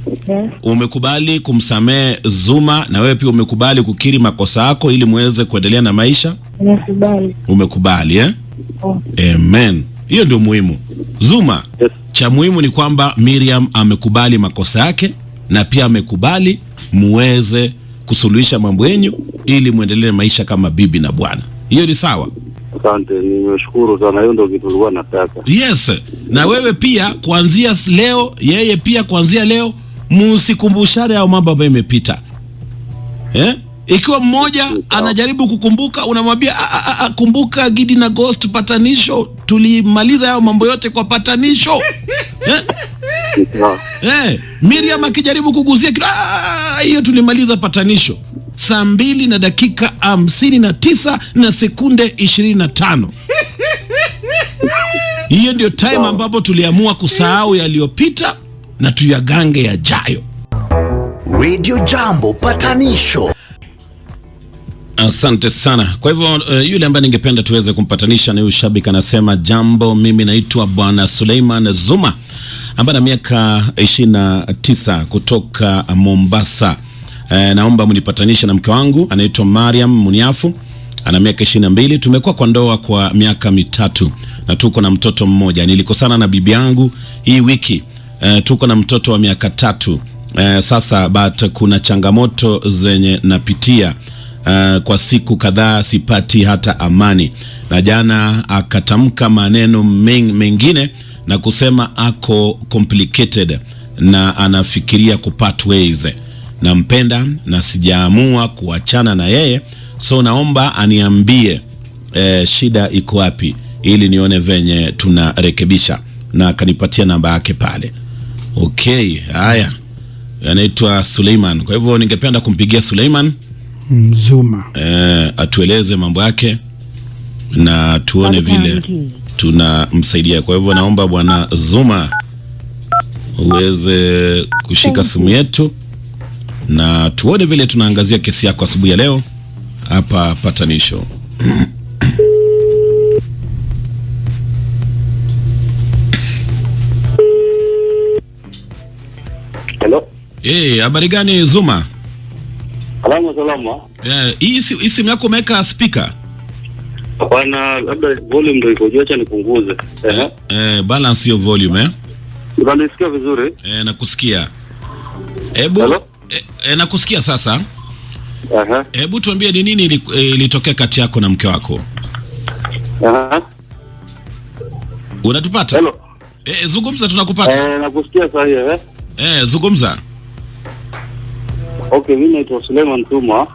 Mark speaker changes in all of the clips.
Speaker 1: Yes.
Speaker 2: Umekubali kumsamehe Zuma na wewe pia umekubali kukiri makosa yako ili muweze kuendelea na maisha?
Speaker 1: Nimekubali.
Speaker 2: Umekubali, eh?
Speaker 1: Oh.
Speaker 2: Amen. Hiyo ndio muhimu. Zuma,
Speaker 3: Yes.
Speaker 2: cha muhimu ni kwamba Miriam amekubali makosa yake na pia amekubali muweze kusuluhisha mambo yenyu ili muendelee maisha kama bibi na bwana. Hiyo ni sawa?
Speaker 3: Asante, nimeshukuru sana. Hiyo ndio kitu nilikuwa nataka.
Speaker 2: Yes. Na wewe pia kuanzia leo, yeye pia kuanzia leo, musikumbushane hayo mambo ambayo imepita. Eh? Ikiwa mmoja anajaribu kukumbuka, unamwambia "A, a, a, kumbuka Gidi na Ghost patanisho, tulimaliza hayo mambo yote kwa patanisho." Eh?
Speaker 3: Sawa.
Speaker 2: Eh, Miriam akijaribu kuguzia kitu, "Ah, hiyo tulimaliza patanisho." 2:59 na sekunde 25. Hiyo ndio time ambapo tuliamua kusahau yaliyopita na tuyagange yajayo.
Speaker 4: Radio Jambo patanisho.
Speaker 2: Asante sana. Kwa hivyo yule ambaye ningependa tuweze kumpatanisha ni huyu shabiki anasema, jambo, mimi naitwa Bwana Suleiman Zuma ambaye ana miaka 29 kutoka Mombasa. Naomba mnipatanishe na mke wangu anaitwa Mariam Muniafu, ana miaka 22. Tumekuwa kwa ndoa kwa miaka 3 na tuko na mtoto mmoja. Nilikosana na bibi yangu hii wiki. Tuko na mtoto wa miaka 3. Sasa but kuna changamoto zenye napitia. Kwa siku kadhaa sipati hata amani, na jana akatamka maneno mengine na kusema ako complicated na anafikiria kupart ways. Nampenda na sijaamua kuachana na yeye, so naomba aniambie shida iko wapi ili nione venye tunarekebisha, na akanipatia namba yake pale. Okay, haya, anaitwa Suleiman. Kwa hivyo ningependa kumpigia Suleiman
Speaker 5: Zuma.
Speaker 2: Atueleze mambo yake na tuone vile tunamsaidia. Kwa hivyo naomba Bwana Zuma uweze kushika simu yetu na tuone vile tunaangazia kesi yako asubuhi ya leo hapa Patanisho.
Speaker 3: Hello.
Speaker 2: Eh, habari gani Zuma?
Speaker 3: Salama salama.
Speaker 2: Hii simu yako umeweka speaker?
Speaker 3: Hapana, labda volume ndio iko juu, acha nipunguze. Ehe.
Speaker 2: Balance hiyo volume, eh?
Speaker 3: Unanisikia vizuri?
Speaker 2: Nakusikia. Hebu
Speaker 3: Hello?
Speaker 2: Nakusikia sasa.
Speaker 3: Ehe.
Speaker 2: Hebu tuambie ni nini ilitokea kati yako na mke wako?
Speaker 3: Ehe.
Speaker 2: Unatupata?
Speaker 3: Hello.
Speaker 2: Zungumza, tunakupata.
Speaker 3: Nakusikia sasa hivi, eh?
Speaker 2: Zungumza.
Speaker 3: Okay, mimi naitwa Suleiman Tuma.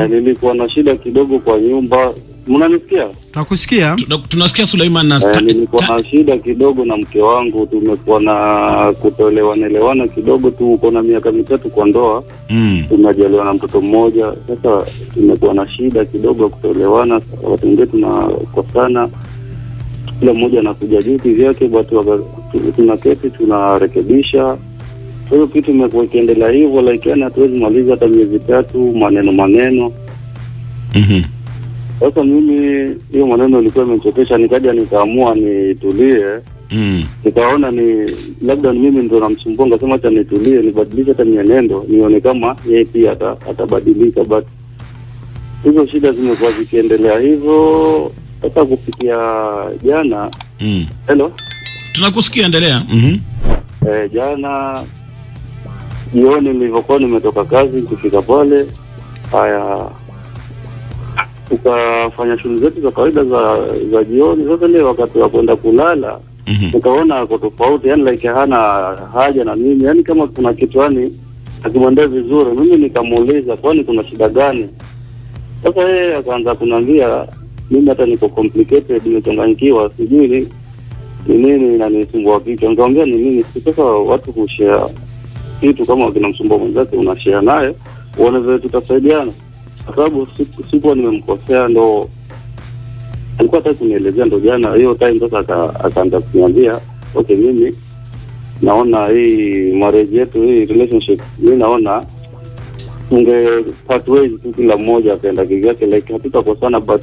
Speaker 3: Nilikuwa na shida kidogo kwa nyumba. Mnanisikia?
Speaker 5: Tunakusikia.
Speaker 2: Tunasikia Suleiman na
Speaker 3: Nilikuwa na shida kidogo na mke wangu, tumekuwa na kutoelewana kidogo tu. Uko na miaka 3 kwa ndoa, tumejaliwa na mtoto mmoja. Sasa tumekuwa na shida kidogo ya kutoelewana, watu wengine tunakosana, kila mmoja anakuja juu kivyake, but tunaketi tunarekebisha. Kwa hiyo kitu imekuwa ikiendelea hivyo, like yani hatuwezi maliza hata miezi 3, maneno maneno. Sasa mimi hiyo maneno ilikuwa imenichokesha, nikaja nikaamua nitulie. Nikaona ni labda ni mimi ndo namsumbua, nikasema acha nitulie, nibadilishe hata mienendo, nione kama yeye pia atabadilika. But hizo shida zimekuwa zikiendelea hivyo sasa kufikia jana. Hello?
Speaker 2: Tunakusikia, endelea.
Speaker 3: Jana jioni nilivyokuwa nimetoka kazi kufika pale, haya tukafanya shughuli zetu za kawaida za jioni. Sasa ile wakati wa kwenda kulala, nikaona ako tofauti, yani like hana haja na mimi, yani kama kuna kitu yani akimwendea vizuri. Mimi nikamuuliza, kwani kuna shida gani? Sasa yeye akaanza kuniambia mimi hata niko complicated, nimechanganyikiwa, sijui ni nini inanisumbua kichwa. Nikamwambia ni nini? Sasa watu hushare kitu, kama kinamsumbua mwenzake unashare naye uone vile tutasaidiana, kwa sababu sikuwa nimemkosea, ndo alikuwa hataki kunielezea. Ndo jana hiyo time sasa akaanza kuniambia okay, mimi naona hii marriage yetu, hii relationship, mi naona tunge part ways tu, kila mmoja akaenda kivyake, like hatutakosana, but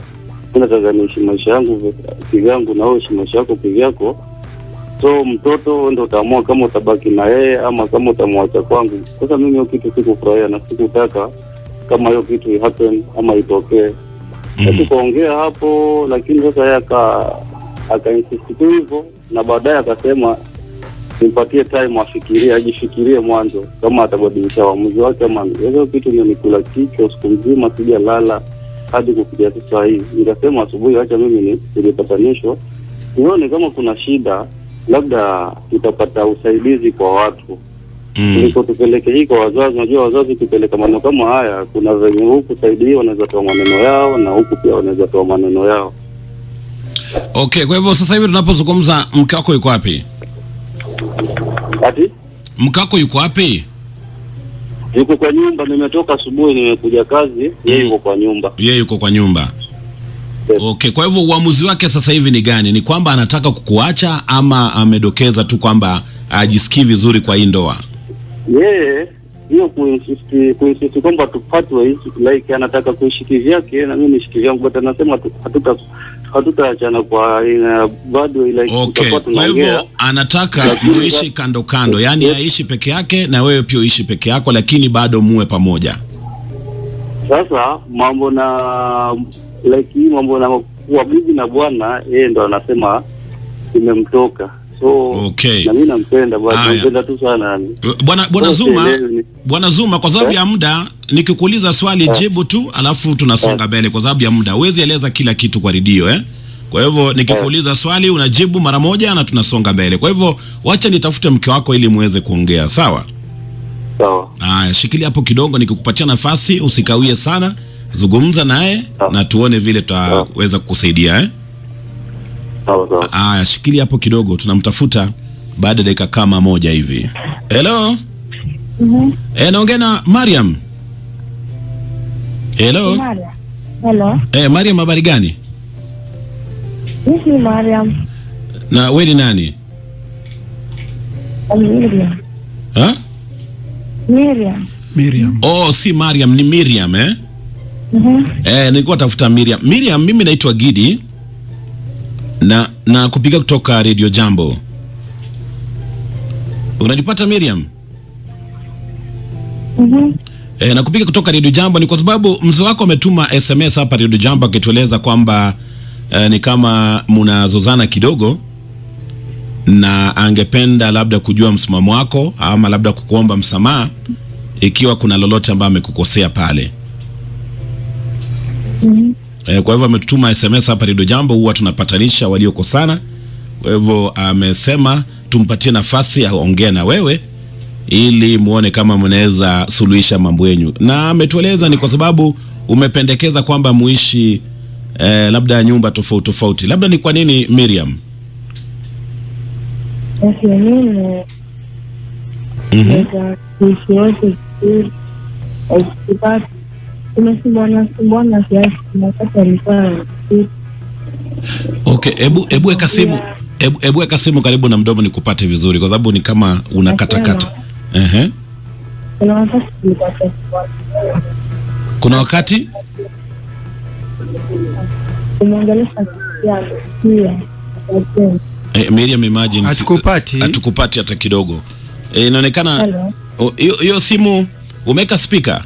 Speaker 3: mi nataka niishi maisha yangu kivyangu na wewe ishi maisha yako kivyako. So mtoto ndo utaamua kama utabaki na yeye ama kama utamwacha kwangu. Sasa mimi hiyo kitu sikufurahia na sikutaka kama hiyo kitu happen ama itokee. Tukaongea hapo, lakini sasa yeye aka insist tu hivyo, na baadaye akasema nimpatie time afikirie, ajifikirie mwanzo kama atabadilisha uamuzi wake ama. Hiyo kitu imenikula kichwa siku mzima, sijalala hadi kufikia sasa hii. Nikasema asubuhi, acha mimi ni nilipatanishwa nione kama kuna shida, labda tutapata usaidizi kwa watu kuliko tupeleke hii kwa wazazi. Unajua wazazi ukipeleka maneno kama haya, kuna venye huku side hii wanaweza toa maneno yao na huku pia wanaweza toa maneno yao.
Speaker 2: Okay, kwa hivyo sasa hivi tunapozungumza mke wako yuko wapi?
Speaker 3: Ati
Speaker 2: Mke wako yuko wapi?
Speaker 3: Yuko kwa nyumba. Nimetoka asubuhi, nimekuja kazi, yeye yuko kwa nyumba.
Speaker 2: Yeye yuko kwa nyumba.
Speaker 3: Yes.
Speaker 2: Okay, kwa hivyo uamuzi wake sasa hivi ni gani? Ni kwamba anataka kukuacha ama amedokeza tu kwamba ajisikii vizuri kwa hii ndoa?
Speaker 3: Yeye hiyo kuinsist kwamba tu part ways, like anataka kuishi kivyake na mimi niishi kivyangu, but anasema hatutaachana kwa in a bad way, like
Speaker 2: Okay,
Speaker 3: tutakuwa
Speaker 2: kwa hivyo
Speaker 3: tunaongea.
Speaker 2: anataka
Speaker 3: Lakini
Speaker 2: muishi kando kando, yaani aishi peke yake na wewe pia uishi peke yako, lakini bado muwe pamoja.
Speaker 3: Sasa mambo na like hii mambo na kuwa bibi na bwana, yeye ndo anasema imemtoka, so na mimi nampenda bwana,
Speaker 2: Haya.
Speaker 3: nampenda tu sana yani.
Speaker 2: Bwana
Speaker 3: So,
Speaker 2: Zuma,
Speaker 3: sielewi.
Speaker 2: Bwana Zuma, kwa sababu
Speaker 3: Eh?
Speaker 2: ya muda nikikuuliza swali jibu tu, alafu tunasonga mbele kwa sababu ya muda. Huwezi eleza kila kitu kwa redio, eh? Kwa hivyo nikikuuliza swali unajibu mara moja na tunasonga mbele. Kwa hivyo wacha nitafute mke wako ili muweze kuongea, sawa?
Speaker 3: Sawa.
Speaker 2: Haya, shikilia hapo kidogo, nikikupatia nafasi usikawie sana, zungumza naye
Speaker 3: Sawa.
Speaker 2: na tuone vile tutaweza kukusaidia, eh?
Speaker 3: Sawa sawa.
Speaker 2: Haya, shikilia hapo kidogo, tunamtafuta baada ya dakika kama moja hivi. Hello. Naongea na Mariam. Hello.
Speaker 1: Maria. Hello.
Speaker 2: Mariam, habari gani?
Speaker 1: This is Mariam.
Speaker 2: Na wewe ni nani?
Speaker 1: I'm Miriam.
Speaker 2: Ha?
Speaker 1: Miriam.
Speaker 5: Miriam.
Speaker 2: Oh, si Mariam, ni Miriam, eh? Nilikuwa tafuta Miriam. Miriam, mimi naitwa Gidi na kupiga kutoka Radio Jambo. Unajipata Miriam?
Speaker 1: Mhm.
Speaker 2: Na kupiga kutoka Radio Jambo ni kwa sababu mzee wako ametuma SMS hapa Radio Jambo akitueleza kwamba ni kama mnazozana kidogo na angependa labda kujua msimamo wako ama labda kukuomba msamaha ikiwa kuna lolote ambayo amekukosea pale. Kwa hivyo ametutuma SMS hapa Radio Jambo, huwa tunapatanisha waliokosana. Kwa hivyo amesema tumpatie nafasi aongee na wewe ili muone kama mnaweza suluhisha mambo yenu, na ametueleza ni kwa sababu umependekeza kwamba muishi labda nyumba tofauti tofauti. Labda ni kwa nini, Miriam?
Speaker 1: Basi mimi naweza kuishi wote vizuri. Ukipata tumesumbuana sumbuana kiasi, kuna wakati alikuwa
Speaker 2: Okay, hebu weka simu, hebu weka simu karibu na mdomo nikupate vizuri, kwa sababu ni kama unakatakata. Ehe.
Speaker 1: Kuna wakati tulikuwa tunasumbuana.
Speaker 2: Kuna wakati
Speaker 1: Kumwongelesha pia pia
Speaker 2: Miriam, imagine
Speaker 5: Hatukupati.
Speaker 2: Hatukupati hata kidogo. Inaonekana
Speaker 1: Hello.
Speaker 2: oh, hiyo simu umeweka speaker?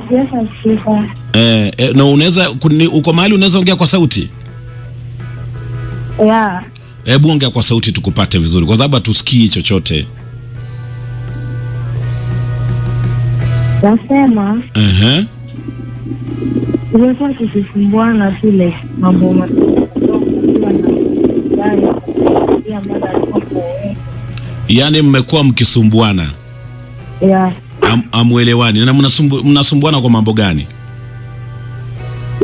Speaker 1: Sijaweka speaker.
Speaker 2: Na unaweza uko mahali unaweza ongea kwa sauti?
Speaker 1: Yeah.
Speaker 2: Hebu ongea kwa sauti tukupate vizuri, kwa sababu hatusikii chochote.
Speaker 1: Nasema tumekuwa tukisumbuana tu like mambo madogo madogo, akiwa na gari pia mara alikuwa kwa
Speaker 2: Yaani mmekuwa mkisumbuana,
Speaker 1: yeah.
Speaker 2: Amuelewani na mnasumbuana kwa mambo gani?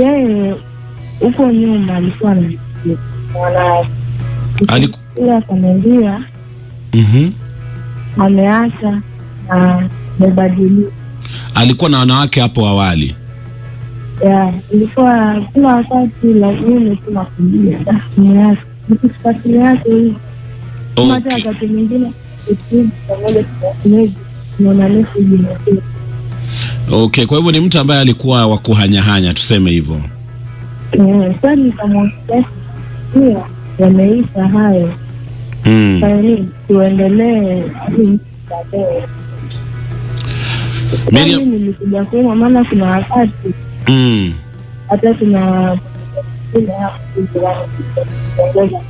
Speaker 1: Yeye huko nyuma alikuwa na mwana ila akaniambia ameacha na amebadilika.
Speaker 2: Alikuwa na wanawake hapo awali.
Speaker 1: Yeah, ilikuwa kila wakati like mimi tu nakumbia simu yake, nikishika simu yake hivi kama hata wakati mwingine pamoja tunameji tunaona message imekuja.
Speaker 2: Okay, kwa hivyo ni mtu ambaye alikuwa wa kuhanyahanya, tuseme hivyo.
Speaker 1: Eh, sasa nikamwongelesha pia yameisha hayo. Kwa nini tuendelee hadi baadaye?
Speaker 2: Miriam,
Speaker 1: Mimi nilikuja kuumwa, maana kuna wakati hata tuna ile hapo jirani kuongoza.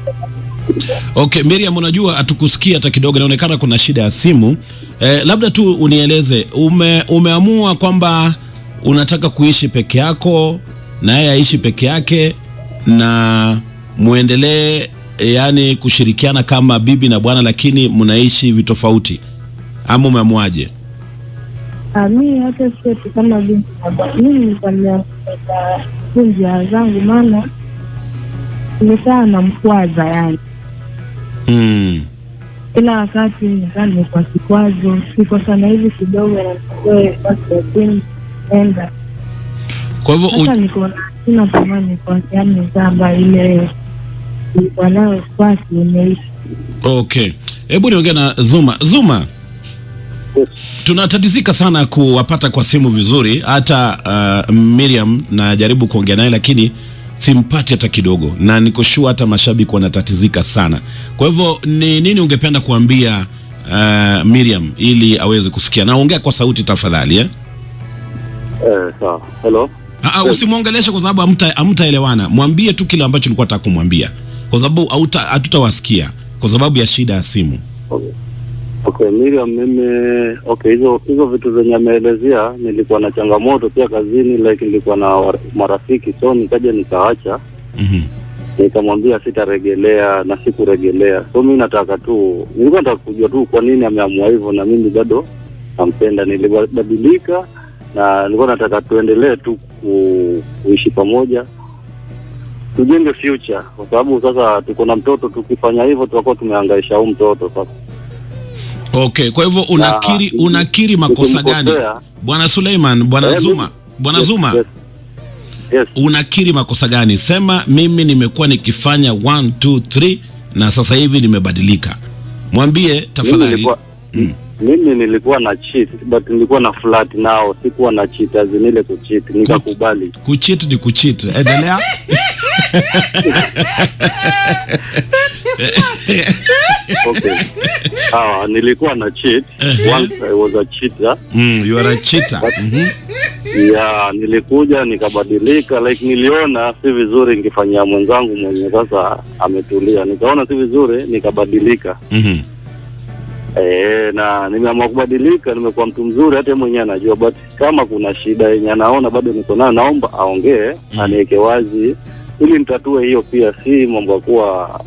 Speaker 2: Okay, Miriam, unajua hatukusikia hata kidogo, inaonekana kuna shida ya simu. Labda tu unieleze umeamua kwamba unataka kuishi peke yako na yeye aishi peke yake na muendelee yani kushirikiana kama bibi na bwana, lakini mnaishi vitofauti, ama umeamuaje?
Speaker 1: Mi hata sio tu kama binti na bwana, mimi nilikuwa nimefuata tu njia zangu, maana nikaa namkwaza yani kila wakati nikaa nimekuwa kikwazo, siko sana hivi kidogo na enda
Speaker 2: Kwa hivyo
Speaker 1: sasa niko sina thamani kwake, yani kwamba ile nilikuwa nayo kwake imeisha.
Speaker 2: Okay, hebu niongee na Zuma. Zuma,
Speaker 3: Yes.
Speaker 2: tunatatizika sana kuwapata kwa simu vizuri. Hata Miriam najaribu kuongea naye lakini simpati hata kidogo, na niko sure hata mashabiki wanatatizika sana. Kwa hivyo ni nini ungependa kuambia Miriam ili aweze kusikia? Na ongea kwa sauti tafadhali, eh?
Speaker 3: Sawa. Hello.
Speaker 2: Usimwongeleshe kwa sababu hamtaelewana. Mwambie tu kile ambacho ulikuwa unataka kumwambia, kwa sababu hatutawasikia kwa sababu ya shida ya simu.
Speaker 3: Okay. Okay, Miriam, mimi okay, hizo vitu zenye ameelezea, nilikuwa na changamoto pia kazini, like nilikuwa na marafiki, so nikaja nikaacha, nikamwambia sitaregelea na sikuregelea. So mi nataka tu, nilikuwa nataka kujua tu kwa nini ameamua hivyo, na mimi bado nampenda. Nilibadilika na nilikuwa nataka tuendelee tu kuishi pamoja, tujenge future, kwa sababu sasa tuko na mtoto. Tukifanya hivyo tutakuwa tumehangaisha huu mtoto sasa.
Speaker 2: Okay, kwa hivyo unakiri makosa gani?
Speaker 3: Nikimkosea-
Speaker 2: Bwana Suleiman, Bwana Zuma, Bwana Zuma,
Speaker 3: Yes.
Speaker 2: unakiri makosa gani? Sema mimi nimekuwa nikifanya 1 2 3 na sasa hivi nimebadilika. Mwambie
Speaker 3: Mimi
Speaker 2: tafadhali.
Speaker 3: Mimi nilikuwa na cheat, but nilikuwa na flirt nao, sikuwa na cheat as in ile kucheat, nikakubali.
Speaker 2: Kucheat ni kucheat. Endelea.
Speaker 3: Okay. Sawa, nilikuwa na cheat. Once I was a cheater.
Speaker 2: You are a cheater.
Speaker 3: Yeah, nilikuja nikabadilika, like niliona si vizuri nikifanyia mwenzangu mwenye sasa ametulia, nikaona si vizuri nikabadilika. Na nimeamua kubadilika, nimekuwa mtu mzuri, hata yeye mwenyewe anajua, but kama kuna shida yenye anaona bado niko nayo, naomba aongee, aniweke wazi ili nitatue hiyo. Pia si mambo ya kuwa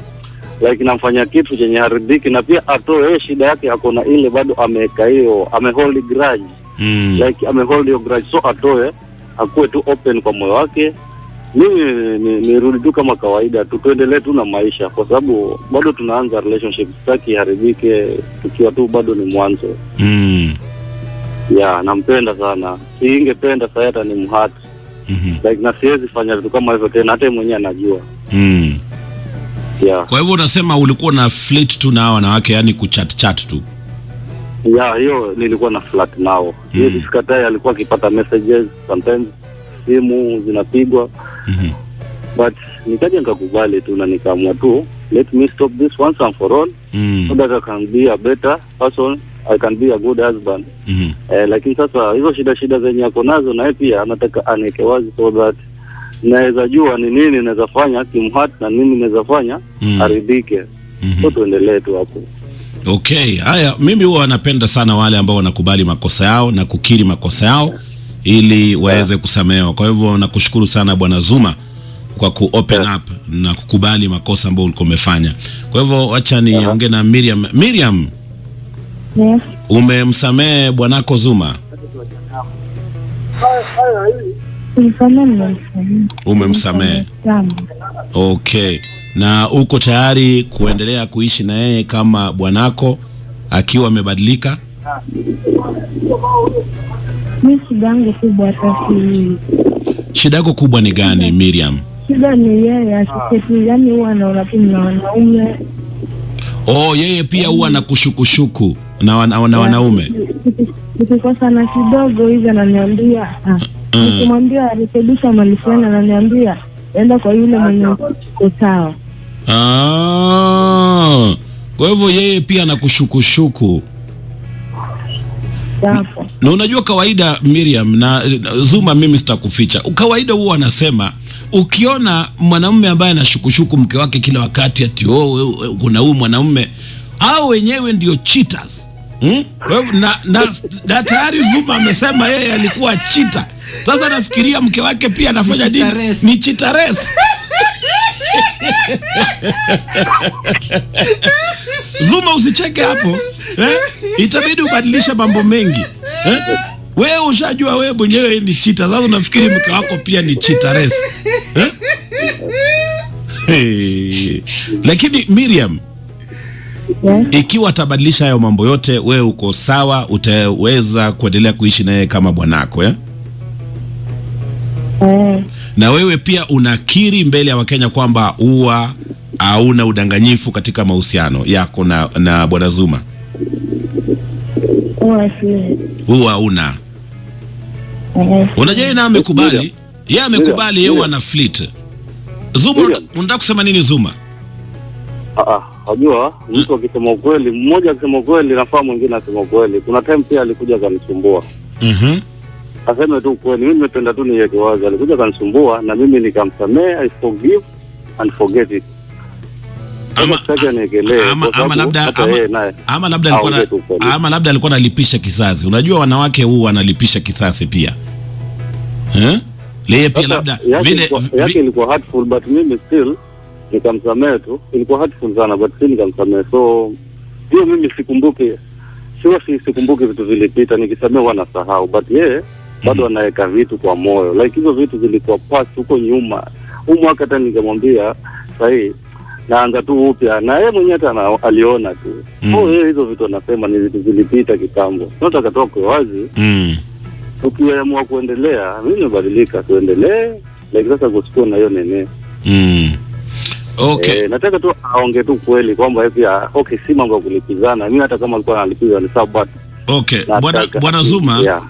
Speaker 3: like namfanya kitu chenye haridhiki, na pia atoe yeye shida yake, ako na ile bado ameweka hiyo, amehold grudge, like amehold hiyo grudge, so atoe, akuwe tu open kwa moyo wake. Mimi nirudi tu kama kawaida tu, tuendelee tu na maisha, kwa sababu bado tunaanza relationship, sitaki iharibike tukiwa tu bado ni mwanzo. Yeah, nampenda sana, siingependa sasa hata ni mhurt like, na siwezi fanya vitu kama hivyo tena, hata yeye mwenyewe anajua. Yeah.
Speaker 2: Kwa hivyo unasema ulikuwa na flirt tu na hawa wanawake, yani kuchat chat tu.
Speaker 3: Yeah, hiyo nilikuwa na flirt nao hiyo, sikatai, alikuwa akipata messages sometimes, simu zinapigwa, but nikaja nikakubali tu na nikaamua tu let me stop this once and for all, so that I can be a better person, I can be a good husband. Lakini sasa hizo shida zenye ako nazo, na yeye pia anataka aniweke wazi so that naweza jua ni nini naweza fanya kimhurt na nini naweza fanya aridhike. So tuendelee tu hapo.
Speaker 2: Okay, haya, mimi huwa napenda sana wale ambao wanakubali makosa yao na kukiri makosa yao ili waweze kusamehewa. Kwa hivyo nakushukuru sana Bwana Zuma kwa ku open up na kukubali makosa ambayo ulikuwa umefanya. Kwa hivyo wacha niongee na Miriam. Miriam,
Speaker 1: Yes.
Speaker 2: umemsamehe bwanako Zuma?
Speaker 1: Kumsamehe nimemsamehe.
Speaker 2: Umemsamehe.
Speaker 1: Sana.
Speaker 2: Okay. Na uko tayari kuendelea kuishi na yeye kama bwanako akiwa amebadilika?
Speaker 1: Mi shida yangu kubwa hata si
Speaker 2: Shida yako kubwa ni gani, Miriam?
Speaker 1: Shida ni yeye asike tu, yani huwa anaona tu na wanaume.
Speaker 2: Oh, yeye pia huwa na kushukushuku na wanaume.
Speaker 1: Tukikosana kidogo hivi ananiambia ah. Nikimwambia arekebisha mali fulani ananiambia enda kwa yule mwenye uko sawa.
Speaker 2: Ah, kwa hivyo yeye pia anakushukushuku.
Speaker 1: Japo
Speaker 2: Na unajua kawaida Miriam na Zuma, mimi sitakuficha, kawaida huwa anasema ukiona mwanamume ambaye anashukushuku mke wake kila wakati ati oh, wewe, kuna huyu mwanamume, hao wenyewe ndio cheaters. Hmm? Kwa hivyo, na tayari Zuma amesema yeye alikuwa cheater. Sasa nafikiria mke wake pia anafanya
Speaker 5: Ni
Speaker 2: nini?
Speaker 5: cheateress.
Speaker 2: Ni cheateress. Zuma, usicheke hapo eh? Itabidi ubadilishe mambo mengi eh? Wewe ushajua wewe mwenyewe ni chita, sasa unafikiri mke wako pia ni cheateress eh? Hey. Lakini Miriam,
Speaker 1: Yes.
Speaker 2: ikiwa atabadilisha hayo mambo yote, wewe uko sawa, utaweza kuendelea kuishi naye kama bwanako eh?
Speaker 1: Eh,
Speaker 2: Na wewe pia unakiri mbele ya Wakenya kwamba huwa hauna udanganyifu katika mahusiano yako na bwana Zuma,
Speaker 1: huwa si
Speaker 2: huwa hauna.
Speaker 1: eh,
Speaker 2: Unajua yeye naye amekubali, yeye amekubali, yeye huwa ana flit. Zuma,
Speaker 3: Miriam.
Speaker 2: unataka kusema nini Zuma?
Speaker 3: Ah, unajua mtu akisema ukweli, mmoja akisema ukweli nafaa mwingine asema ukweli. Kuna time pia alikuja akanisumbua, aseme tu ukweli. Mimi nimependa tu niweke wazi, alikuja akanisumbua na mimi nikamsamehe, I forgive and forget it.
Speaker 2: Ama,
Speaker 3: Sitaki aniekelee,
Speaker 2: ama,
Speaker 3: kwa
Speaker 2: ama
Speaker 3: sababu
Speaker 2: labda
Speaker 3: hata
Speaker 2: ama,
Speaker 3: yeye naye
Speaker 2: ama labda alikuwa na,
Speaker 3: aongee tu ukweli.
Speaker 2: ama labda alikuwa analipisha kisasi. Unajua wanawake huwa wanalipisha kisasi pia eh? Yeye pia
Speaker 3: Sasa,
Speaker 2: labda
Speaker 3: yake
Speaker 2: vile
Speaker 3: yake ilikuwa hurtful but mimi still nikamsamehe tu. Ilikuwa hurtful sana but still nikamsamehe. So hiyo mimi sikumbuki, sio sikumbuki vitu vilipita, nikisamehe huwa nasahau, but yeye bado anaweka vitu kwa moyo, like hizo vitu zilikuwa past huko nyuma. Huu mwaka hata nikamwambia sahii naanza tu upya, na yeye mwenyewe hata aliona tu oh, yeye hizo vitu anasema ni vitu vilipita kitambo. Nataka toke wazi tukiamua kuendelea, mimi nimebadilika, tuendelee, lakini sasa kusikuwa na hiyo nene.
Speaker 2: Okay.
Speaker 3: Nataka tu aonge tu kweli kwamba hivi okay, si mambo ya kulipizana. Mimi hata kama alikuwa analipiza ni sawa, but
Speaker 2: Okay.
Speaker 3: nataka-
Speaker 2: Bwana Zuma,
Speaker 3: yeah.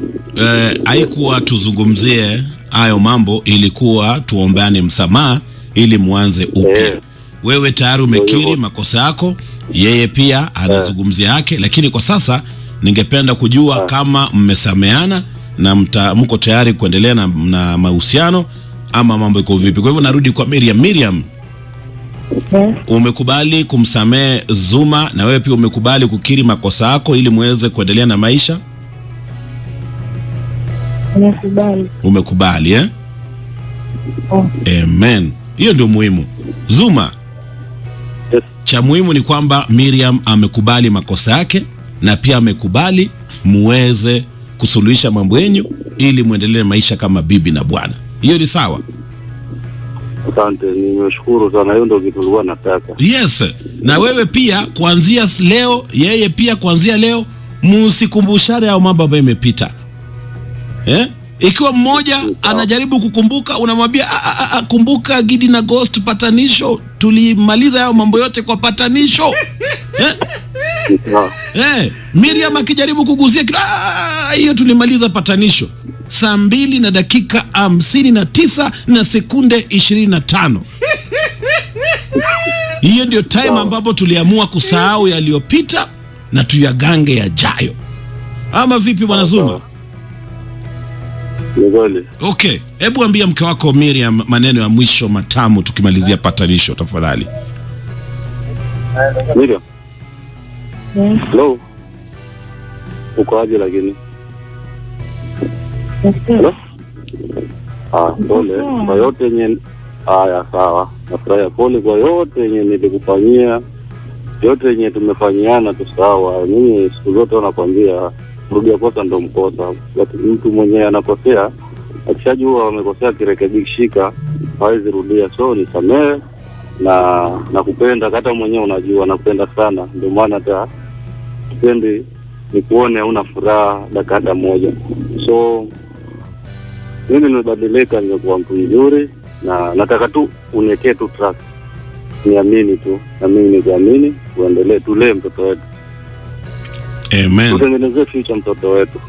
Speaker 2: Haikuwa tuzungumzie hayo mambo, ilikuwa tuombeane msamaha ili muanze upya. Wewe tayari umekiri
Speaker 3: Ndio hivyo.
Speaker 2: makosa yako, yeye pia anazungumzia yake, lakini kwa sasa ningependa kujua kama mmesameana na mko tayari kuendelea na mahusiano ama mambo iko vipi? Kwa hivyo narudi kwa Miriam. Miriam,
Speaker 1: Yes.
Speaker 2: umekubali kumsamehe Zuma na wewe pia umekubali kukiri makosa yako ili muweze kuendelea na maisha?
Speaker 1: Nimekubali.
Speaker 2: Umekubali eh?
Speaker 1: Oh.
Speaker 2: Amen. Hiyo ndio muhimu. Zuma,
Speaker 3: Yes.
Speaker 2: cha muhimu ni kwamba Miriam amekubali makosa yake na pia amekubali muweze kusuluhisha mambo yenyu ili muendelee maisha kama bibi na bwana. Hiyo ni sawa?
Speaker 3: Asante, nimeshukuru sana. Hiyo ndio kitu nilikuwa nataka.
Speaker 2: Yes. Na wewe pia kuanzia leo, yeye pia kuanzia leo, musikumbushane hayo mambo ambayo imepita. Eh? Ikiwa mmoja anajaribu kukumbuka, unamwambia "A, a, a, kumbuka Gidi na Ghost patanisho, tulimaliza hayo mambo yote kwa patanisho." Eh?
Speaker 3: Sawa.
Speaker 2: Miriam akijaribu kugusia kitu, "Ah, hiyo tulimaliza patanisho." Saa 2:59 na sekunde 25. Hiyo ndio time ambapo tuliamua kusahau yaliyopita na tuyagange yajayo. Ama vipi bwana Zuma?
Speaker 3: Ni kweli.
Speaker 2: Okay, hebu ambia mke wako Miriam maneno ya mwisho matamu tukimalizia patanisho tafadhali.
Speaker 3: Miriam,
Speaker 1: Yes.
Speaker 3: hello. Uko aje lakini?
Speaker 1: Yes.
Speaker 3: Hello? Ah, pole kwa yote yenye. Haya, sawa. Nafurahia, pole kwa yote yenye nilikufanyia, yote yenye tumefanyiana tu, sawa. Mimi siku zote nakwambia kurudia kosa ndo mkosa, but mtu mwenyewe anakosea akishajua amekosea, akirekebishika hawezi rudia. So nisamehe na nakupenda, hata mwenyewe unajua nakupenda sana, ndio maana hata sipendi nikuone hauna furaha dakika hata moja. So mimi nimebadilika, nimekuwa mtu mzuri, na nataka tu uniwekee tu trust, niamini tu, na mimi nikuamini, uendelee, tulee mtoto wetu,
Speaker 2: Amen.
Speaker 3: tutengenezee future mtoto wetu.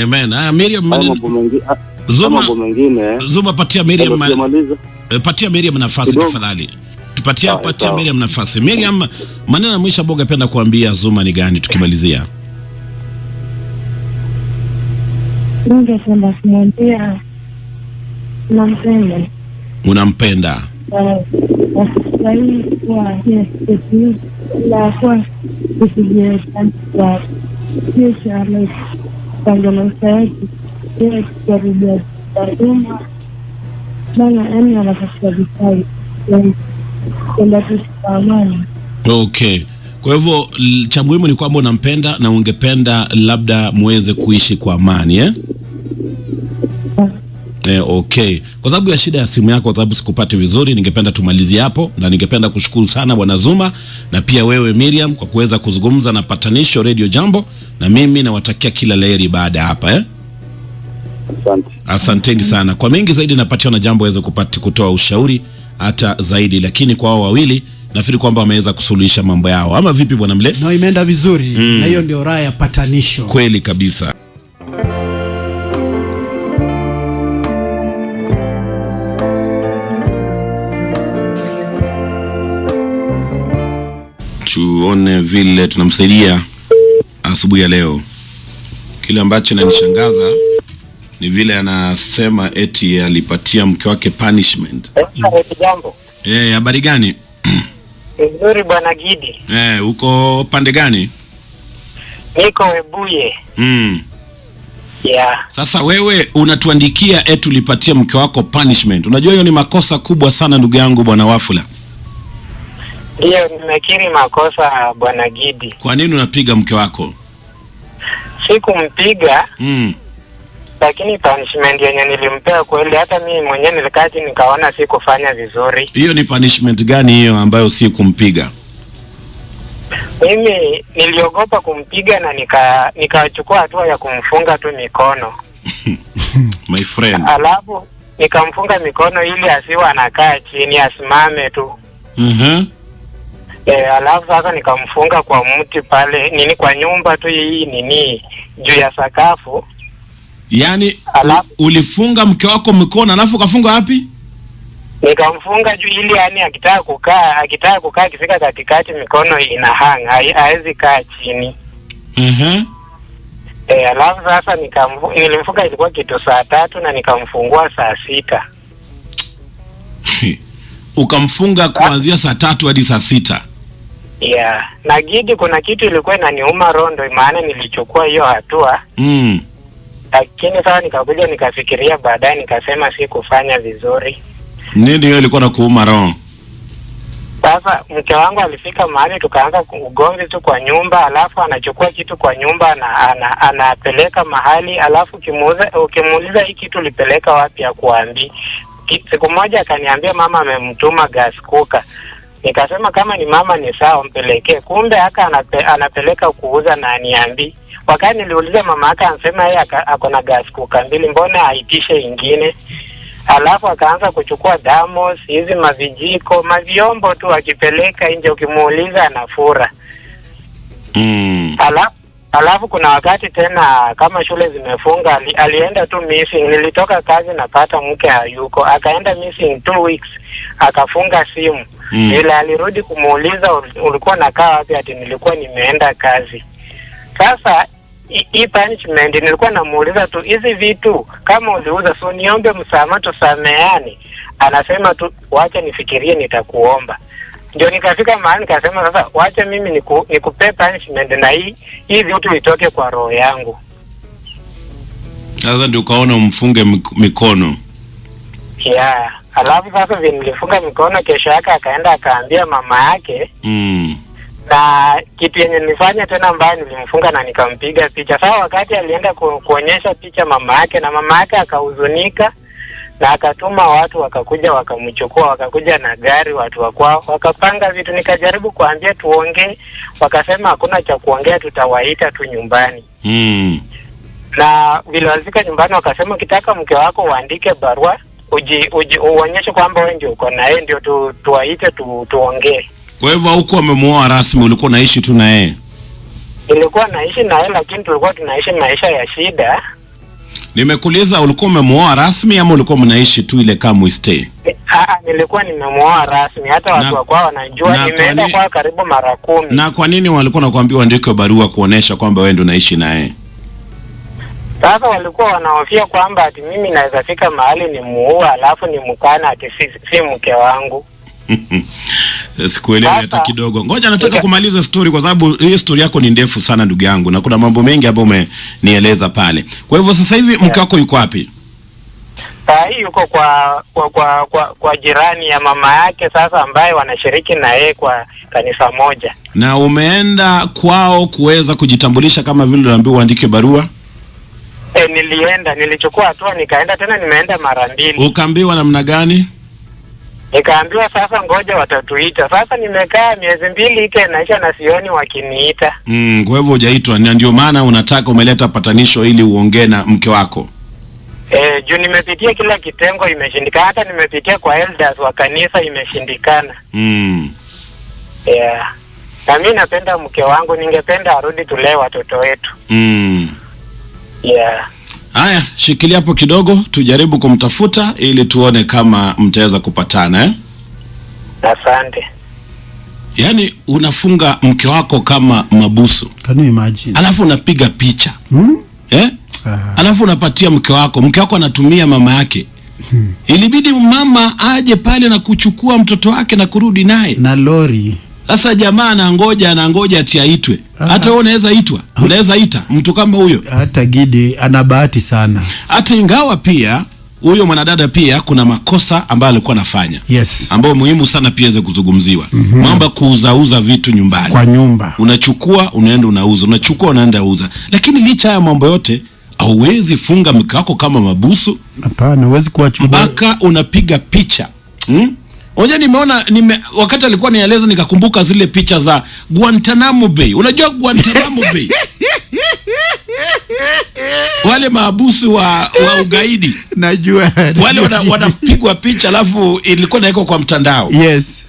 Speaker 2: Amen. Haya Miriam,
Speaker 3: Haya mambo mengi, haya
Speaker 2: Zuma,
Speaker 3: mambo mengine
Speaker 2: Zuma patia Miriam
Speaker 3: bado sijamaliza.
Speaker 2: patia Miriam nafasi
Speaker 3: Kidogo.
Speaker 2: tafadhali. Patia
Speaker 3: Sawa,
Speaker 2: patia
Speaker 3: sawa.
Speaker 2: Miriam nafasi. Miriam, maneno ya mwisho ambayo ungependa kuambia Zuma ni gani tukimalizia?
Speaker 1: Ningependa kumwambia nampenda.
Speaker 2: Unampenda.
Speaker 1: Wasifurahii kuwa la kuwa kwa future like kwanza maisha yetu yeye kujaribia taaluma bana, yani anatafuta vifaa kwenda tu kwa amani.
Speaker 2: Okay. Kwa hivyo cha muhimu ni kwamba unampenda na ungependa labda muweze kuishi kwa amani, eh? Okay. Kwa sababu ya shida ya simu yako, kwa sababu sikupati vizuri, ningependa tumalizie hapo, na ningependa kushukuru sana Bwana Zuma na pia wewe Miriam kwa kuweza kuzungumza na Patanisho Radio Jambo, na mimi nawatakia kila laheri baada ya hapa, eh?
Speaker 3: Asante.
Speaker 2: Asanteni sana. Kwa mengi zaidi napatiwa na Jambo aweze kupati kutoa ushauri hata zaidi, lakini kwa hao wawili nafikiri kwamba wameweza kusuluhisha mambo yao, ama vipi Bwana Mle?
Speaker 5: No, imeenda vizuri na hiyo ndio raha ya patanisho.
Speaker 2: Kweli kabisa. Tuone vile tunamsaidia asubuhi ya leo. Kile ambacho inanishangaza ni vile anasema eti alipatia mke wake punishment.
Speaker 6: Jambo.
Speaker 2: Eh, habari gani?
Speaker 6: Vizuri bwana Gidi,
Speaker 2: Eh, uko pande gani?
Speaker 6: niko Webuye. Yeah.
Speaker 2: Sasa wewe unatuandikia eti ulipatia mke wako punishment. Unajua hiyo ni makosa kubwa sana ndugu yangu bwana Wafula.
Speaker 6: Ndiyo, nimekiri makosa bwana Gidi.
Speaker 2: Kwa nini unapiga mke wako?
Speaker 6: Sikumpiga, lakini punishment yenye nilimpea kweli, hata mimi mwenyewe nilikaa chini nikaona sikufanya vizuri.
Speaker 2: Hiyo ni punishment gani hiyo ambayo si kumpiga?
Speaker 6: Mimi niliogopa kumpiga na nikachukua hatua ya kumfunga tu mikono,
Speaker 2: My friend.
Speaker 6: alafu nikamfunga mikono ili asiwe anakaa chini, asimame tu. Alafu sasa nikamfunga kwa mti pale nini, kwa nyumba tu hii nini, juu ya sakafu.
Speaker 2: Yaani ulifunga mke wako mikono alafu ukafunga wapi?
Speaker 6: Nikamfunga juu ili yani akitaka kukaa akifika katikati mikono ina hang, haezi kaa chini. Alafu sasa nilimfunga ilikuwa kitu 3:00 na nikamfungua 6:00.
Speaker 2: Ukamfunga kuanzia 3:00 hadi 6:00.
Speaker 6: Yeah. Na Gidi, kuna kitu ilikuwa inaniuma roho, maana nilichukua hiyo hatua. Lakini sasa nikakuja nikafikiria baadaye nikasema sikufanya vizuri.
Speaker 2: Nini hiyo ilikuwa na kuuma roho?
Speaker 6: Sasa mke wangu alifika mahali tukaanza ugomvi tu kwa nyumba, alafu anachukua kitu kwa nyumba na anapeleka mahali, alafu ukimuuliza hii kitu ulipeleka wapi hakuambii. Siku moja akaniambia mama amemtuma gas cooker. Nikasema kama ni mama ni sawa mpelekee. Kumbe aka anapeleka kuuza na aniambii. Wakati niliuliza mama yake anasema yeye ako na gas cooker 2, mbona aitishe ingine? Alafu akaanza kuchukua damos, hizi mavijiko, mavyombo tu akipeleka nje, ukimuuliza anafura. Alafu kuna wakati tena kama shule zimefunga alienda tu missing. Nilitoka kazi napata mke hayuko, akaenda missing 2 weeks, akafunga simu. Ila alirudi kumuuliza ulikuwa unakaa wapi, ati nilikuwa nimeenda kazi. Sasa hii punishment nilikuwa namuuliza tu hizi vitu kama uliuza, so niombe msamaha tusameane. Anasema tu wacha nifikirie nitakuomba. Ndio nikafika mahali nikasema sasa wacha mimi nikupe punishment na hii vitu itoke kwa roho yangu.
Speaker 2: Sasa ndio ukaona umfunge mikono.
Speaker 6: Yeah. Alafu sasa vile nilifunga mikono, kesho yake akaenda akaambia mama yake. Na kitu yenye nilifanya tena mbaya, nilimfunga na nikampiga picha. Sasa wakati alienda kuonyesha picha mama yake, na mama yake akahuzunika na akatuma watu wakakuja wakamchukua, wakakuja na gari watu wa kwao, wakapanga vitu. Nikajaribu kuambia tuongee, wakasema hakuna cha kuongea, tutawaita tu nyumbani. Na vile walifika nyumbani wakasema ukitaka mke wako uandike barua, uonyeshe kwamba wewe ndio uko na yeye, ndio tuwaite tuongee.
Speaker 2: Kwa hivyo huko umemuoa rasmi, ulikuwa unaishi tu na yeye?
Speaker 6: Nilikuwa naishi na yeye, lakini tulikuwa tunaishi maisha ya shida.
Speaker 2: Nimekuuliza, ulikuwa umemuoa rasmi ama ulikuwa mnaishi tu ile kama we stay?
Speaker 6: Nilikuwa nimemuoa rasmi, hata watu wa kwao wanajua. Nimeenda kwao karibu mara 10.
Speaker 2: Na kwa nini walikuwa nakuambia uandike barua kuonesha kwamba wewe ndio unaishi naye?
Speaker 6: Sasa walikuwa wanahofia kwamba ati mimi naweza fika mahali nimuue alafu nimkane ati si mke wangu.
Speaker 2: Sikuelewi hata kidogo. Ngoja nataka kumaliza story kwa sababu hii story yako ni ndefu sana ndugu yangu, na kuna mambo mengi ambayo umenieleza pale. Kwa hivyo sasa hivi mke wako yuko wapi?
Speaker 6: Saa hii yuko kwa jirani ya mama yake sasa, ambaye wanashiriki na yeye kwa kanisa moja.
Speaker 2: Na umeenda kwao kuweza kujitambulisha kama vile uliambiwa uandike barua?
Speaker 6: Nilienda, nilichukua hatua nikaenda tena, nimeenda mara 2.
Speaker 2: Ukaambiwa namna gani?
Speaker 6: Nikaambiwa sasa ngoja watatuita. Sasa nimekaa miezi 2 ike naisha na sioni wakiniita.
Speaker 2: Kwa hivyo hujaitwa, na ndio maana unataka umeleta patanisho ili uongee na mke wako.
Speaker 6: Juu nimepitia kila kitengo imeshindikana, hata nimepitia kwa elders wa kanisa imeshindikana. Yeah. Na mimi napenda mke wangu, ningependa arudi tulee watoto wetu. Yeah.
Speaker 2: Haya, shikilia hapo kidogo, tujaribu kumtafuta ili tuone kama mtaweza kupatana, eh?
Speaker 6: Asante.
Speaker 2: Yaani unafunga mke wako kama mabusu.
Speaker 5: Can you imagine?
Speaker 2: Alafu unapiga picha. Eh? Alafu unapatia mke wako anatumia mama yake. Ilibidi mama aje pale na kuchukua mtoto wake na kurudi naye
Speaker 5: na lori.
Speaker 2: Sasa jamaa anangoja ati aitwe. Hata wewe unaweza itwa, unaweza ita mtu kama huyo.
Speaker 5: Hata Gidi ana bahati sana.
Speaker 2: Hata ingawa pia huyo mwanadada pia kuna makosa ambayo alikuwa anafanya.
Speaker 5: Yes.
Speaker 2: Ambayo muhimu sana pia iweze kuzungumziwa. Mambo kuuzauza vitu nyumbani.
Speaker 5: Kwa nyumba.
Speaker 2: Unachukua unaenda unauza, unachukua unaenda uza. Lakini licha ya mambo yote hauwezi funga mke wako kama mabusu.
Speaker 5: Hapana, huwezi kuwachukua
Speaker 2: mpaka unapiga picha. Unajua nimeona wakati alikuwa nieleza nikakumbuka zile picha za Guantanamo Bay. Unajua Guantanamo Bay? Wale maabusu wa ugaidi.
Speaker 5: Najua.
Speaker 2: Wale wanapigwa picha alafu ilikuwa naiko kwa mtandao.
Speaker 5: Yes.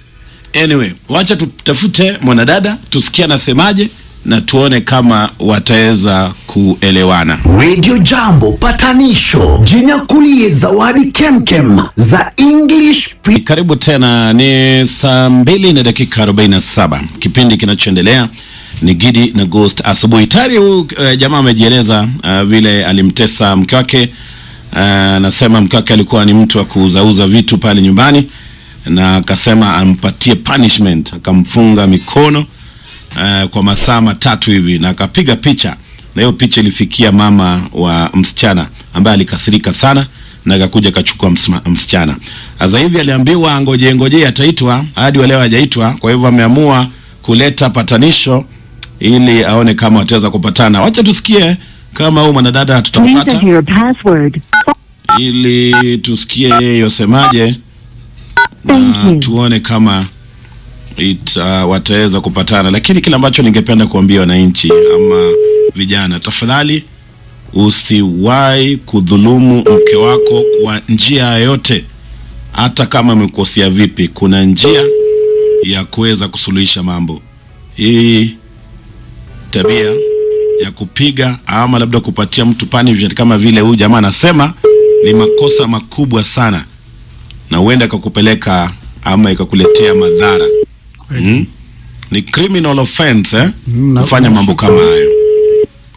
Speaker 2: Anyway, wacha tutafute mwanadada tusikie anasemaje na tuone kama wataweza kuelewana.
Speaker 4: Radio Jambo patanisho, jinyakulie zawadi kemkem za English.
Speaker 2: Karibu tena, ni saa 2:47. Kipindi kinachoendelea ni Gidi na Ghost asubuhi. Tayari huyu jamaa amejieleza vile alimtesa mke wake. Anasema mke wake alikuwa ni mtu wa kuuzauza vitu pale nyumbani, na akasema ampatie punishment, akamfunga mikono kwa masaa 3 hivi, na akapiga picha, na hiyo picha ilifikia mama wa msichana ambaye alikasirika sana na akakuja akachukua msichana. Sasa hivi aliambiwa ngoje ataitwa, hadi leo hajaitwa. Kwa hivyo ameamua kuleta patanisho ili aone kama wataweza kupatana. Wacha tusikie kama huyu mwanadada tutampata, ili tusikie yeye yosemaje na tuone kama wataweza kupatana. Lakini kile ambacho ningependa kuambia wananchi ama vijana, tafadhali usiwahi kudhulumu mke wako kwa njia yoyote, hata kama amekosea vipi. Kuna njia ya kuweza kusuluhisha mambo. Hii tabia ya kupiga ama labda kupatia mtu punishment kama vile huyu jamaa anasema ni makosa makubwa sana, na huenda ikakupeleka ama ikakuletea madhara. Ni criminal offense kufanya mambo kama hayo.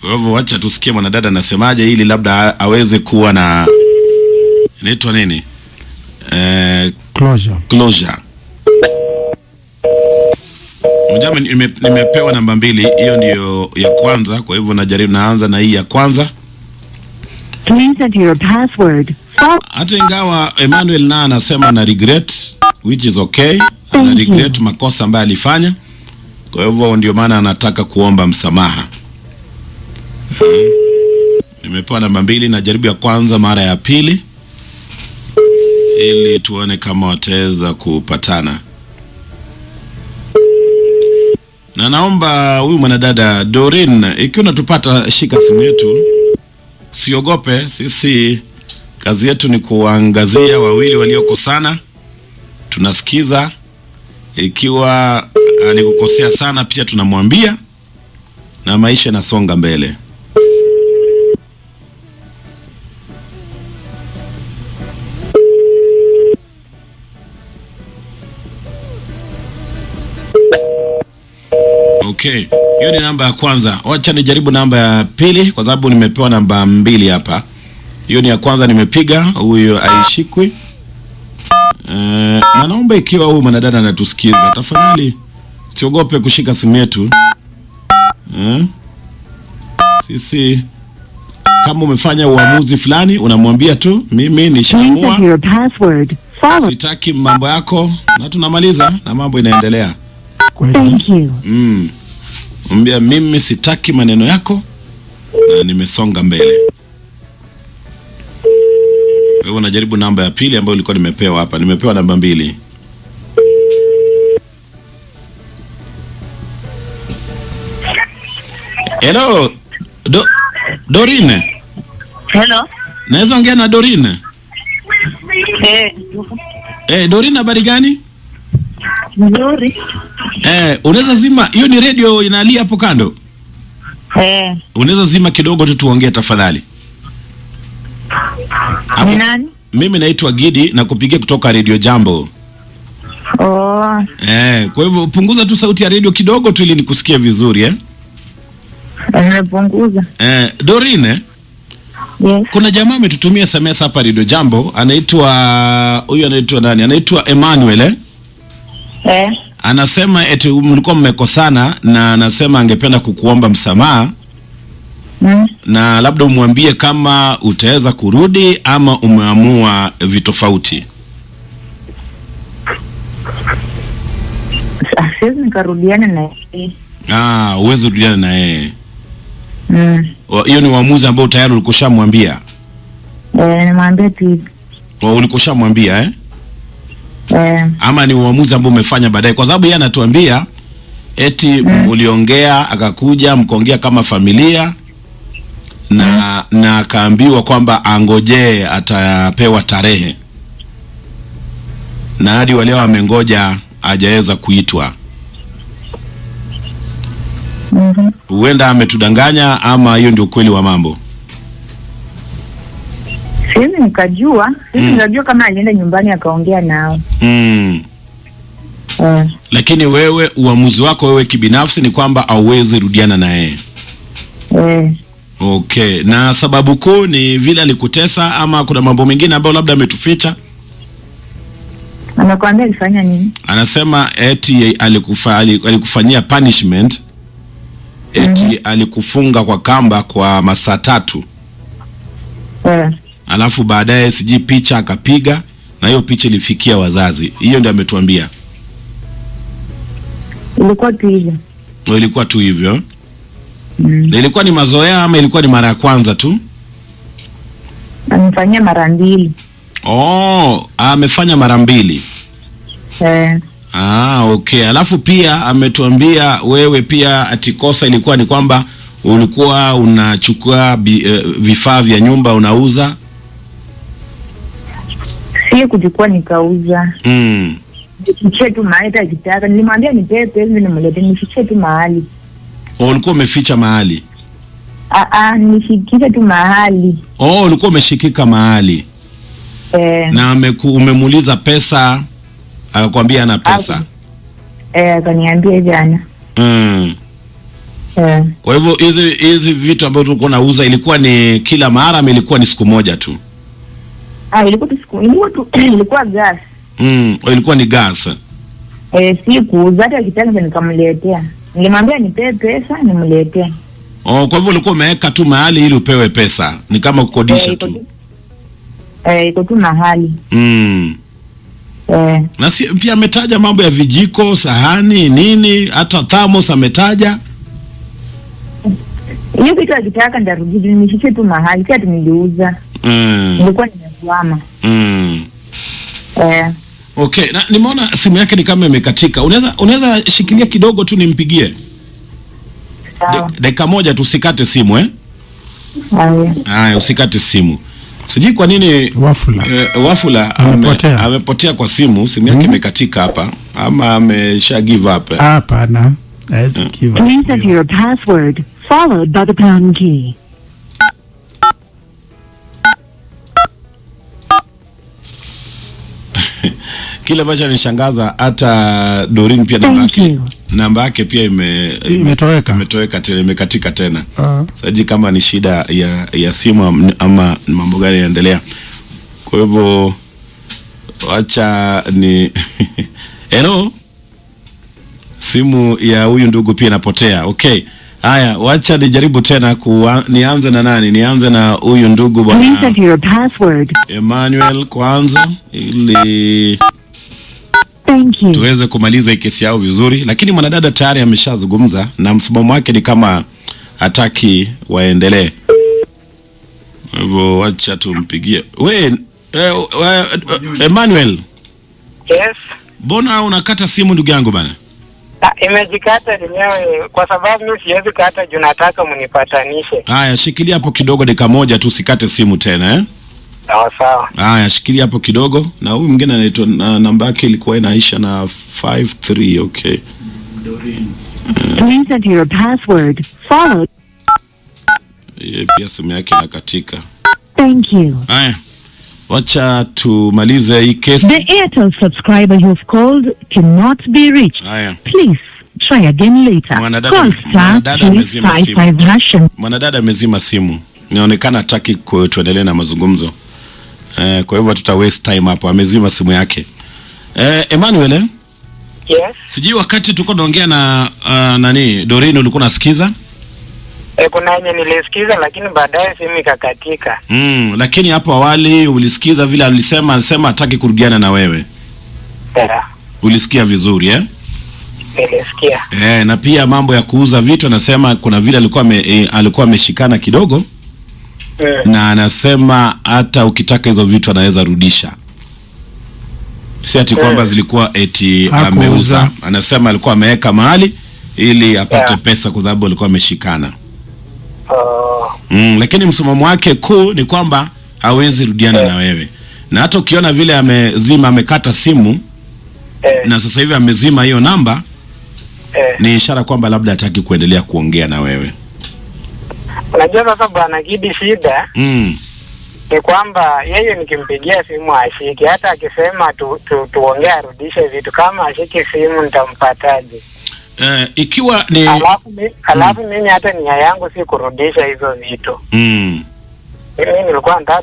Speaker 2: Kwa hivyo wacha tusikie mwanadada anasemaje ili labda aweze kuwa na inaitwa nini?
Speaker 5: Closure.
Speaker 2: Closure. Mjama, nimepewa namba 2, hiyo ndio ya kwanza, kwa hivyo najaribu naanza na hii ya kwanza.
Speaker 7: Please enter your password.
Speaker 2: Hata ingawa Emmanuel na anasema na regret, which is okay. Ana regret makosa ambayo alifanya. Kwa hivyo ndio maana anataka kuomba msamaha. Nimepewa namba 2, najaribu ya kwanza mara ya pili ili tuone kama wataweza kupatana. Na naomba huyu mwanadada Doreen, ikiwa unatupata, shika simu yetu. Usiogope, sisi kazi yetu ni kuangazia wawili waliokosana. Tunasikiza, ikiwa alikukosea sana pia tunamwambia, na maisha yanasonga mbele. Okay, hiyo ni namba ya kwanza. Wacha nijaribu namba ya pili kwa sababu nimepewa namba mbili hapa. Hiyo ni ya kwanza nimepiga, huyo aishikwi. Na naomba ikiwa huyu mwanadada anatusikiza, tafadhali siogope kushika simu yetu. Sisi kama umefanya uamuzi fulani, unamwambia tu mimi
Speaker 7: Please
Speaker 2: nishaamua,
Speaker 7: enter your password. Follow.
Speaker 2: sitaki mambo yako, na tunamaliza na mambo inaendelea.
Speaker 5: Kweli.
Speaker 7: Thank you.
Speaker 2: Mwambia mimi sitaki maneno yako na nimesonga mbele. Kwa hivyo najaribu namba ya pili ambayo ilikuwa nimepewa hapa. Nimepewa namba mbili. Hello, Dorine.
Speaker 1: Hello.
Speaker 2: Naweza ongea na Dorine?
Speaker 1: Eh,
Speaker 2: Dorine, habari gani?
Speaker 1: nzuri.
Speaker 2: Unaweza zima hiyo, ni radio inalia hapo kando. Unaweza zima kidogo tu tuongee tafadhali. Hapo-
Speaker 1: Ni nani?
Speaker 2: Mimi naitwa Gidi na kupigia kutoka Radio Jambo.
Speaker 1: Oh,
Speaker 2: Kwa hivyo punguza tu sauti ya radio kidogo tu ili nikusikie vizuri eh.
Speaker 1: nimepunguza.
Speaker 2: Dorine,
Speaker 1: Yes.
Speaker 2: kuna jamaa ametutumia SMS hapa Radio Jambo, anaitwa huyu, anaitwa nani? Anaitwa Emmanuel eh? Anasema eti mlikuwa mmekosana na anasema angependa kukuomba msamaha na labda umwambie kama utaweza kurudi ama umeamua vitofauti.
Speaker 1: Siwezi nikarudiana na yeye.
Speaker 2: Ah, uwezi kurudiana na yeye. Hiyo ni uamuzi ambao tayari ulikushamwambia.
Speaker 1: Nimwambie tu hivi.
Speaker 2: Ulikushamwambia eh? Ama ni uamuzi ambao umefanya baadaye, kwa sababu yeye anatuambia eti uliongea, akakuja mkaongea kama familia na akaambiwa kwamba angojee atapewa tarehe, na hadi waleo amengoja hajaweza kuitwa. Huenda ametudanganya ama hiyo ndio ukweli wa mambo.
Speaker 1: Siwezi nikajua, siwezi nikajua kama alienda nyumbani akaongea nao.
Speaker 2: Lakini wewe uamuzi wako wewe kibinafsi ni kwamba hauwezi rudiana na yeye. Okay, na sababu kuu ni vile alikutesa ama kuna mambo mengine ambayo labda ametuficha?
Speaker 1: Amekwambia alifanya nini?
Speaker 2: Anasema eti alikufanyia punishment, eti alikufunga kwa kamba kwa masaa 3. Alafu baadaye sijui picha akapiga na hiyo picha ilifikia wazazi. Hiyo ndio ametuambia.
Speaker 1: Ilikuwa tu hivyo.
Speaker 2: Ilikuwa tu hivyo. Na ilikuwa ni mazoea ama ilikuwa ni mara ya kwanza tu?
Speaker 1: Amefanyia mara 2.
Speaker 2: Oh, amefanya mara 2. Ah, okay. Alafu pia ametuambia wewe pia ati kosa ilikuwa ni kwamba ulikuwa unachukua vifaa vya nyumba unauza.
Speaker 1: Si kuchukua nikauza. Nifichie tu mahali hata akitaka. Nilimwambia nipewe pesa nimletee, nifichie tu mahali.
Speaker 2: Oh, ulikuwa umeficha mahali.
Speaker 1: Nishikishe tu mahali.
Speaker 2: Oh, ulikuwa umeshikika mahali. Na umemuuliza pesa akakwambia ana pesa.
Speaker 1: Akaniambia hivi ana.
Speaker 2: Kwa hivyo hizi vitu ambavyo tulikuwa nauza ilikuwa ni kila mara ama ilikuwa ni siku moja tu?
Speaker 1: Ilikuwa tu siku, ilikuwa gas.
Speaker 2: Ilikuwa ni gas.
Speaker 1: Si kuuza, hata akitaka nikamletea. Nilimwambia nipewe pesa nimletee.
Speaker 2: Oh, kwa hivyo ulikuwa umeweka tu mahali ili upewe pesa, ni kama kukodisha tu.
Speaker 1: Iko tu mahali.
Speaker 2: Na pia ametaja mambo ya vijiko, sahani, nini, hata thermos ametaja.
Speaker 1: Hiyo kitu akitaka nitarudi, nifiche tu mahali, si ati niliuza. Nilikuwa nimekwama.
Speaker 2: Okay, na nimeona simu yake ni kama imekatika. Unaweza shikilia kidogo tu nimpigie. Dakika moja tu, usikate simu eh? Haya, usikate simu. Sijui kwa nini
Speaker 5: Wafula,
Speaker 2: Wafula
Speaker 5: Amepotea.
Speaker 2: amepotea kwa simu, simu yake imekatika hapa ama amesha give up.
Speaker 5: Hapana. Hawezi give up.
Speaker 7: Please enter your password followed by the pound key.
Speaker 2: Kile ambacho nishangaza hata Doreen pia namba
Speaker 7: Thank
Speaker 2: yake
Speaker 7: you.
Speaker 2: namba yake pia
Speaker 5: Imetoweka.
Speaker 2: Imetoweka tena, imekatika tena.
Speaker 5: Ah.
Speaker 2: Sijui kama ni shida ya simu ama ni mambo gani yanaendelea. Kwa hivyo wacha ni hello, simu ya huyu ndugu pia inapotea. Okay, haya, wacha nijaribu tena nianze na nani? Nianze na huyu ndugu
Speaker 7: Please
Speaker 2: bwana
Speaker 7: enter your password.
Speaker 2: Emmanuel kwanza ili
Speaker 7: Thank you.
Speaker 2: tuweze kumaliza hii kesi yao vizuri, lakini mwanadada tayari ameshazungumza na msimamo wake ni kama hataki waendelee. Kwa hivyo wacha tumpigie. We, Emmanuel,
Speaker 6: Yes.
Speaker 2: mbona unakata simu ndugu yangu bana?
Speaker 6: Ah, imejikata yenyewe kwa sababu mi siwezi kata juu nataka mnipatanishe.
Speaker 2: Haya, shikilia hapo kidogo, dakika moja tu, usikate simu tena eh?
Speaker 6: Sawa sawa.
Speaker 2: Haya, shikilia hapo kidogo. Na huyu mwingine anaitwa na namba yake ilikuwa inaisha na 53. Okay.
Speaker 7: Please enter your password followed.
Speaker 2: Yeye pia simu yake inakatika.
Speaker 7: Thank you.
Speaker 2: Haya, wacha tumalize hii kesi.
Speaker 7: The Airtel subscriber you've called cannot be reached.
Speaker 2: Haya.
Speaker 7: Please try again later.
Speaker 2: Mwanadada-
Speaker 7: Call star
Speaker 2: mwanadada amezima simu.
Speaker 7: 355 hash and
Speaker 2: Mwanadada amezima simu, inaonekana hataki tuendelee na mazungumzo kwa hivyo tuta waste time hapo. Amezima simu yake. Emmanuel,
Speaker 6: Yes.
Speaker 2: Sijui wakati tulikuwa tunaongea na nani Doreen, ulikuwa unasikiza?
Speaker 6: Kuna yenye nilisikiza lakini baadaye simu ikakatika.
Speaker 2: Lakini hapo awali ulisikiza vile alisema, alisema hataki kurudiana na wewe.
Speaker 6: Yeah,
Speaker 2: Ulisikia vizuri eh?
Speaker 6: nilisikia.
Speaker 2: Na pia mambo ya kuuza vitu anasema kuna vile alikuwa alikuwa ameshikana kidogo na anasema hata ukitaka hizo vitu anaweza rudisha, si ati kwamba zilikuwa eti
Speaker 5: Hakuuza.
Speaker 2: ameuza. Anasema alikuwa ameweka mahali ili apate
Speaker 6: Yeah.
Speaker 2: pesa kwa sababu alikuwa ameshikana.
Speaker 6: Oh,
Speaker 2: Lakini msimamo wake kuu ni kwamba hawezi rudiana na wewe, na hata ukiona vile amezima, amekata simu na sasa hivi amezima hiyo namba ni ishara kwamba labda hataki kuendelea kuongea na wewe.
Speaker 6: Unajua sasa bwana Gidi, shida ni kwamba yeye nikimpigia simu ashiki, hata akisema tuongee arudishe vitu, kama ashiki simu nitampataje?
Speaker 2: Ikiwa ni
Speaker 6: Alafu mimi hata nia yangu si kurudisha hizo vitu. Mimi nilikuwa nataka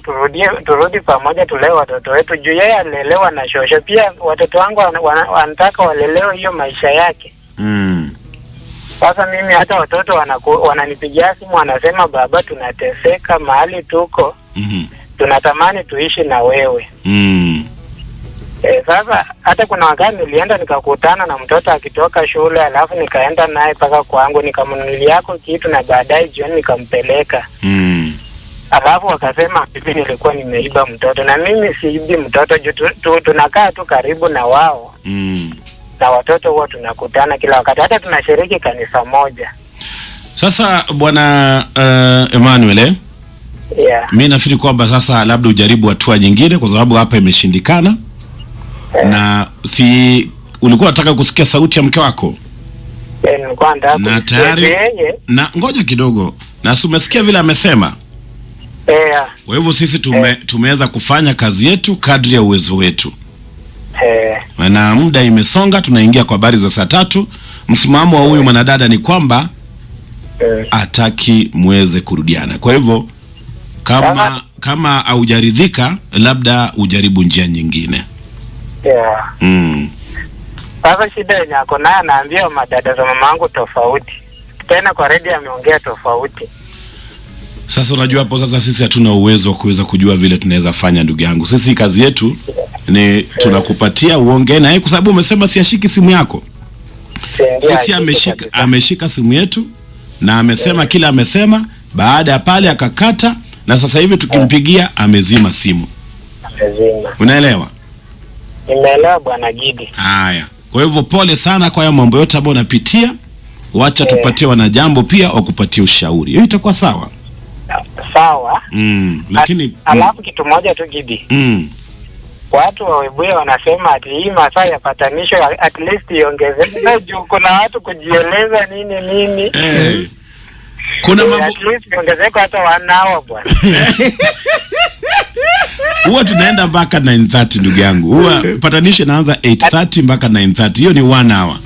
Speaker 6: turudi pamoja, tulee watoto wetu, juu yeye alilelewa na shosho. Pia watoto wangu wanataka walelewe hiyo maisha yake. Sasa mimi hata watoto wananipigia simu wanasema, baba, tunateseka mahali tuko, tunatamani tuishi na wewe. Sasa hata kuna wakati nilienda nikakutana na mtoto akitoka shule, alafu nikaenda naye mpaka kwangu nikamnunulia yako kitu, na baadaye jioni nikampeleka. Alafu wakasema mimi nilikuwa nimeiba mtoto, na mimi siibi mtoto juu tunakaa tu karibu na wao na watoto huwa tunakutana kila wakati, hata tunashiriki kanisa moja.
Speaker 2: Sasa bwana Emmanuel,
Speaker 6: Yeah.
Speaker 2: mi nafikiri kwamba sasa labda ujaribu hatua nyingine, kwa sababu hapa imeshindikana. Na si ulikuwa unataka kusikia sauti ya mke wako?
Speaker 6: Nilikuwa nataka
Speaker 2: Na
Speaker 6: kusikia
Speaker 2: tayari
Speaker 6: yeye.
Speaker 2: na ngoja kidogo, na si umesikia vile amesema?
Speaker 6: Yeah.
Speaker 2: Kwa hivyo sisi tumeweza kufanya kazi yetu kadri ya uwezo wetu. Na muda imesonga, tunaingia kwa habari za saa 3. Msimamo wa huyu mwanadada ni kwamba hataki muweze kurudiana. Kwa hivyo kama haujaridhika, labda ujaribu njia nyingine.
Speaker 6: Yeah. Sasa shida yenye ako nayo, anaambia madada za mamangu tofauti, tena kwa redio ameongea tofauti.
Speaker 2: Sasa unajua hapo sasa sisi hatuna uwezo wa kuweza kujua vile tunaweza fanya, ndugu yangu. Sisi kazi yetu ni tunakupatia uongee naye, kwa sababu umesema siashiki simu yako. Sisi ameshika simu yetu na amesema kila amesema. Baada ya pale akakata, na sasa hivi tukimpigia amezima simu.
Speaker 6: Amezima.
Speaker 2: Unaelewa?
Speaker 6: Nimeelewa bwana Gidi.
Speaker 2: Haya, kwa hivyo pole sana kwa hayo mambo yote ambayo unapitia. Wacha tupatie wanajambo pia wakupatie ushauri, hiyo itakuwa sawa.
Speaker 6: Sawa.
Speaker 2: Lakini
Speaker 6: Alafu kitu moja tu Gidi, watu wa Webuye wanasema ati hii masaa ya patanisho at least iongezeke juu kuna watu kujieleza nini nini.
Speaker 2: Kuna
Speaker 6: mambo at least iongezeke hata wanawa bwana.
Speaker 2: Huwa tunaenda mpaka 9:30, ndugu yangu. Huwa patanisho inaanza 8:30 mpaka 9:30. Hiyo ni one hour.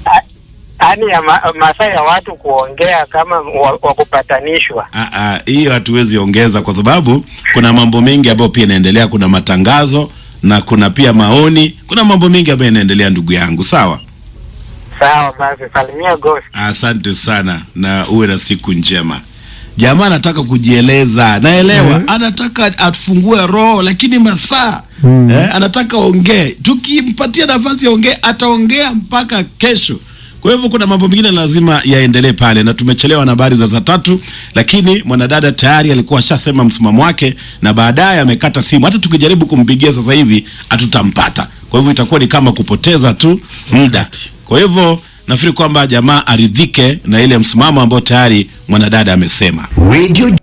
Speaker 6: Yaani ya masaa ya watu kuongea kama wa kupatanishwa.
Speaker 2: Ah, ah, hiyo hatuwezi ongeza kwa sababu kuna mambo mengi ambayo pia inaendelea. Kuna matangazo na kuna pia maoni, kuna mambo mengi ambayo yanaendelea, ndugu yangu. Sawa.
Speaker 6: Sawa basi, salimia Ghost.
Speaker 2: Asante sana na uwe na siku njema. Jamaa anataka kujieleza, naelewa. Anataka afungue roho, lakini masaa anataka ongee. Tukimpatia nafasi aongee, ataongea mpaka kesho. Kwa hivyo kuna mambo mengine lazima yaendelee pale, na tumechelewa na habari za saa 3, lakini mwanadada tayari alikuwa ashasema msimamo wake na baadaye amekata simu. Hata tukijaribu kumpigia sasa hivi hatutampata, kwa hivyo itakuwa ni kama kupoteza tu muda. Kwa hivyo nafikiri kwamba jamaa aridhike na ile msimamo ambao tayari mwanadada amesema.
Speaker 4: Radio